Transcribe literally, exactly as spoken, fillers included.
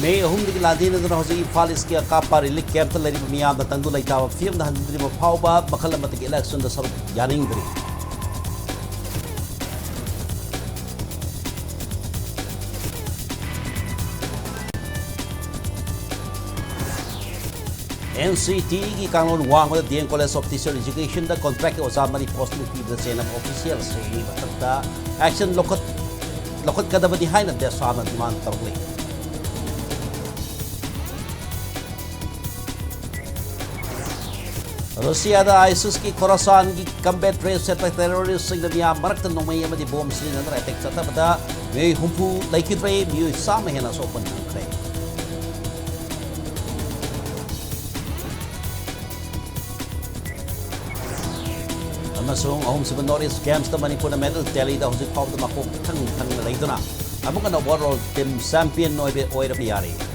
ꯃꯦ ꯑꯍꯨꯝꯗꯒꯤ ꯂꯥꯟꯗꯦꯡꯅꯗꯨꯅ ꯍꯧꯖꯤꯛ ꯏꯝꯐꯥꯜ ꯏꯁꯀꯤ ꯑꯀꯥꯞꯄ ꯔꯤꯂꯤꯐ ꯀꯦꯝꯞꯇ ꯂꯩꯔꯤꯕ ꯃꯤꯌꯥꯝꯅ ꯇꯪꯗꯨ ꯂꯩꯇꯥꯕ ꯐꯤꯕꯝꯗ ꯍꯟꯖꯤꯟꯗ꯭ꯔꯤꯕ ꯐꯥꯎꯕ ꯃꯈꯜ ꯑꯃꯠꯇꯒꯤ ꯏꯂꯦꯛꯁꯟꯗ ꯁꯔꯨꯛ ꯌꯥꯅꯤꯡꯗ꯭ꯔꯤ꯫ ꯑꯦꯟ ꯁꯤ ꯇꯤꯒꯤ ꯀꯥꯡꯂꯣꯟ ꯋꯥꯡꯃꯗ D M College of Teacher Educationꯗ ꯀꯣꯟꯇ꯭ꯔꯦꯛꯀꯤ ꯑꯣꯖꯥ ꯃꯔꯤ ꯄꯣꯁꯇꯤꯡ ꯄꯤꯕꯗ ꯆꯦꯟꯅꯕ ꯑꯣꯐꯤꯁꯤꯌꯦꯜꯁꯤꯡꯒꯤ ꯃꯊꯛꯇ ꯑꯦꯛꯁꯟ ꯂꯧꯈꯠ-, ꯂꯧꯈꯠꯀꯗꯕꯅꯤ ꯍꯥꯏꯅ ꯗꯦꯁꯥꯅ ꯗꯤꯃꯥꯟ ꯇꯧꯔꯛꯂꯤ꯫ ꯔꯨꯁꯤꯌꯥꯗ ꯑꯥꯏꯁꯤꯁꯀꯤ ꯈꯣꯔꯥꯁꯥꯟꯒꯤ ꯀꯝꯕꯦꯠ ꯗ꯭ꯔꯦꯁ ꯁꯦꯠꯄ ꯇꯦꯔꯣꯔꯤꯁꯁꯤꯡꯅ ꯃꯤꯌꯥꯝ ꯃꯔꯛꯇ ꯅꯣꯡꯃꯩ ꯑꯃꯗꯤ ꯕꯣꯝ ꯁꯤꯖꯤꯟꯅꯗꯨꯅ ꯑꯦꯇꯦꯛ ꯆꯠꯊꯕꯗ ꯃꯤꯑꯣꯏ ꯍꯨꯝꯐꯨ ꯂꯩꯈꯤꯗ꯭ꯔꯦ, ꯃꯤꯑꯣꯏ ꯆꯥꯝꯃ ꯍꯦꯟꯅ ꯑꯁꯣꯛꯄ ꯅꯪꯈ꯭ꯔꯦ꯫ ꯑꯃꯁꯨꯡ ꯑꯍꯨꯝꯁꯨꯕ North East Gamesꯇ ꯃꯅꯤꯄꯨꯔꯅ ꯃꯦꯗꯜ ꯇꯦꯂꯤꯗ ꯍꯧꯖꯤꯛ ꯐꯥꯎꯕꯗ ꯃꯀꯣꯛ ꯏꯊꯪ ꯊꯪꯅ ꯂꯩꯗꯨꯅ ꯑꯃꯨꯛ ꯍꯟꯅ World Team Champion ꯑꯣꯏꯕ, ꯑꯣꯏꯔꯕ ꯌꯥꯔꯦ꯫